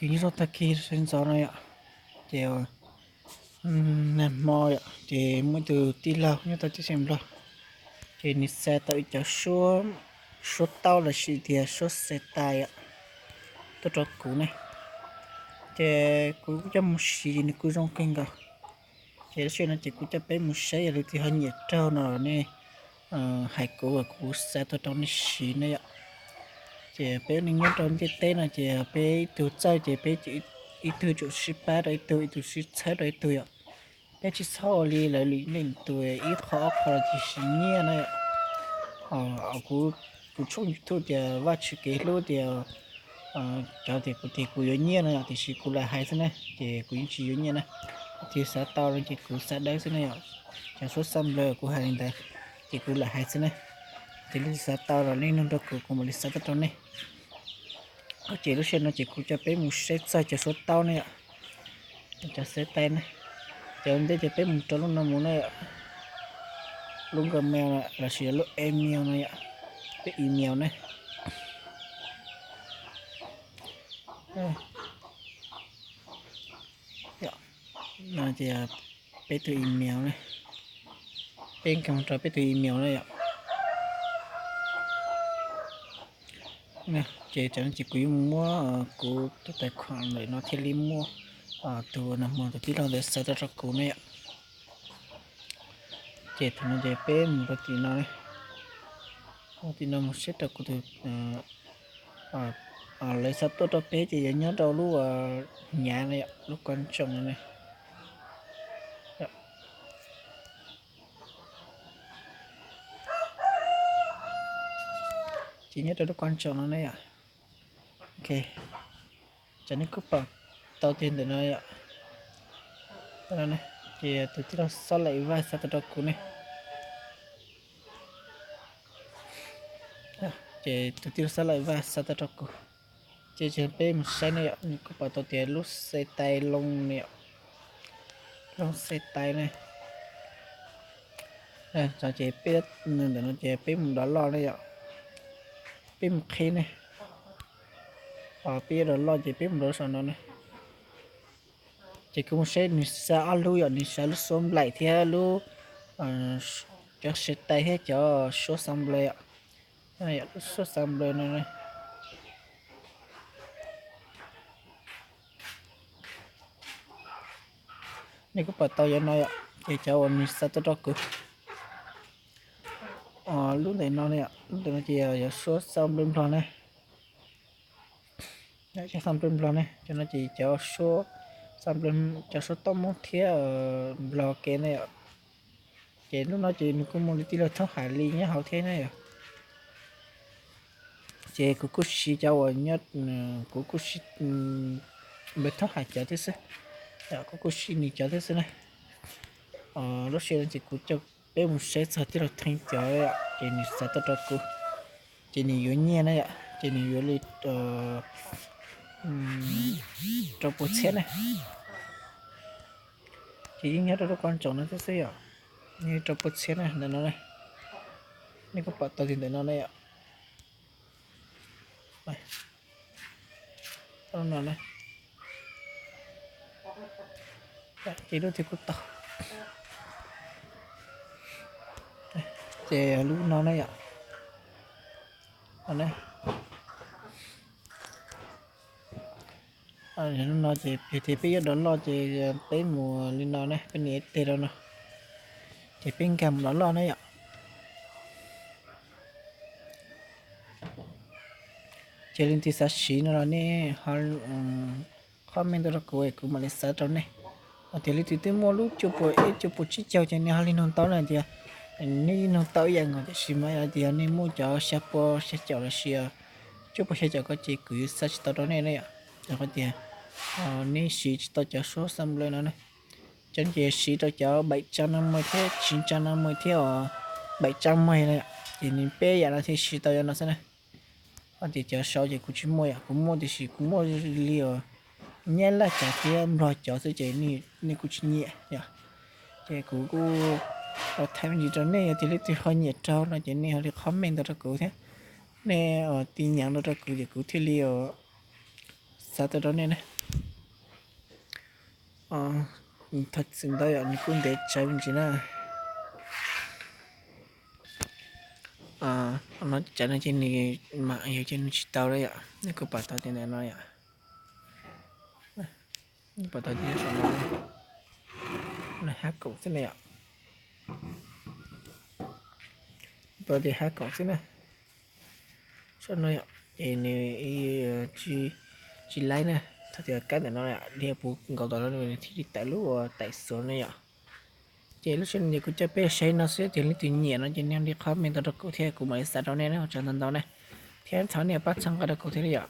Ces nyob rau tag kis sawv ntxov no yom, ces nag hmo yom, ces muaj ib tug tij laug nyob tau teb chaws Nplog, ces nws xa tau ib cov suab, suab taub los sis tias suab xav tais yom, tuaj rau kuv ne. Ces kuv kuj coj mus siv ces nws kuj zoo kawg nkaus. Ces lub sij hawm no ces kuv coj peb mus saib, yog leej twg ho nyiam raug no nej hais kuv, kuv xa tuaj rau nej siv na yom. Ces peb ua neej nyob rau ntiaj teb no ces peb ib tug txawj ces peb ib tug tsum sib pab rau ib tug, ib tug sib txhawb rau ib tug yom. Peb tsis txhob ua li lawv lwm leej tus ib qho ob qho los sis siv nyiaj na yom. Kuv tshooj YouTube tias Vaj Tswv Kev Hlub tias cov tias kuv tias kuv yuav nyiaj no yom, tiam sis kuv lam hais xwb na, ces kuv yeej tsis yuav nyiaj na. Leej twg xav tau no ces kuv xa dawb xwb na yom. Cov suab xab nplawg kuv hais li ntawd, ces kuv lam hais xwb na. Ces leej twg xav tau los nej nug rau kuv, kuv mam li xa tuaj rau nej. Ces lub sij hawm no ces kuv coj peb mus saib txog cov suab taub ne yom, cov xav tais ne. Ces ua ntej ces peb mus rau lub no mus ne yom, lub Gmail los sis lub email no yom, peb email ne. No ces peb tus email ne, peb nkag mus rau peb tus email na yom. Ces tam no ces kuv yuav mus muab kuv tus tais khuam ntawm no thiaj li muaj tus nag hmo tus tij laug ntawd xa tuaj rau kuv ne yom. Ces thaum no ces peb mus rau tim no, mus tim no mus saib rau kuv tus, lawv xa tuaj rau peb ces yog nyob rau lub hnyav na yom, lub koj ntsoom no ne. Ces nyob rau lub koj ntsoom no ne yom. Ok, ces nej kuj pom tau tiag ntawm no yom. Ces tus tij laug Xab Laim Vaj xa tuaj rau kuv ne. Ces tus tij laug Xab Laim Vaj xa tuaj rau kuv. Ces peb mus saib ne yom, nej kuj pom tau tias lub xav tais loo ne yom, loo xav tais ne. Ces peb, ntawm no ces peb mus dov loj ne yom, peb mus qhib ne. Peb yuav dov loj ces peb mus dov saum no ne. Ces kuv mus saib nws xa ob lub yom, nws xa lub suab nplaim thiab lub, cov xav tais thiab cov suab xab nplawg yom. Lub suab xab nplawg no, nej kuj pom tau yom no yom, ces cov uas nws xa tuaj rau kuv. Lub ntawm no, lub ntawm no ces yog suab xab nplawg nplog ne. Cov xab nplawg nplog ne, cov no ces cov suab, cov suab taub moob thiab nplog ke ne yom. Ces lub no ces nws kuj muaj li tij laug Thoob Hais Lis nyob hauv thiab ne yom. Ces kuv kuj siv cov uas nyob, kuv kuj siv npawg Thoob Hais cov thiab xwb, kuv kuj siv nws cov thiab xwb na. Lub sij hawm no ces kuv coj peb mus saib txog tij laug Theej cov, ces nws xa tuaj rau kuv, ces nws yuav nyiaj na yom, ces nws yuav li rau pua txhiab na. Ces yeej nyob rau lub koj ntsoom no thiab xwb yom, rau pua txhiab na ntawm no. Nej kuj pom tau tias ntawm no na yom. Ces lub twg kuj tau. Ces lub no na yom. Lub no ces tias peb yuav dov loj ces peb mus li no na, peb nias teg rau no, ces peb nkag mus dov loj na yom. Ces leej twg xav siv no los nej ho comment tuaj rau kuv, kuv mam li xa rau nej. Hos tias leej twg twb muaj lub cuaj puas ib cuaj puas tsib caug ces nej ho li nug tau na tias, nej nug tau ib yam nkaus tiam sis mas yog tias nej muaj cov xya puas xya caum los sis cuaj puas xya caum ko ces kuv yuav xa tsis tau rau nej na yom. Rau qhov tias nej siv tsis tau cov suab xab nplawg no na. Cov no ces siv rau cov bảy trăm năm mươi thiab chín trăm năm mươi thiab bảy trăm mười na, ces nws peb yam no thiaj siv tau cov no xwb na. Hos tias cov sau ces kuv tsis muaj yom, kuv muaj tiam sis kuv muaj li uas Nyab Laj cov thiab Nplog cov xwb ces nej kuj tsis nyiam yom. Ces kuv kuj thaij me ntsis rau nej, yog tias leej twg ho nyiam raug no ces nej ho li comment ntau rau kuv thiab. Nej tij nyeem ntau rau kuv ces kuv thiaj li tau rau nej na. Thov txim ntau yom, nws kuj ntev tsawv me ntsis na. No cov no ces nws mam yog ces nws tsis tau lawm yom, nej kuj pom tau tias ntawm no yom. Pom tau tias saum no nws hab koom xwb na yom. Pom tias hab koom xwb na. Saum no yom, ces nws tsis laib na. Thaum tias kab ntawm no li puv nkaus tau no nws thiaj li tawm lub uas tawm xuv na yom. Ces lub sij hawm no ces kuv coj peb saib no xwb, ces leej twg nyiam no ces nej li qhov me ntau rau kuv thiab kuv mam li xa rau nej na, ua tsaug ntau ntau na. Thiab thov nej pab txhawb nqa rau kuv thiab yom.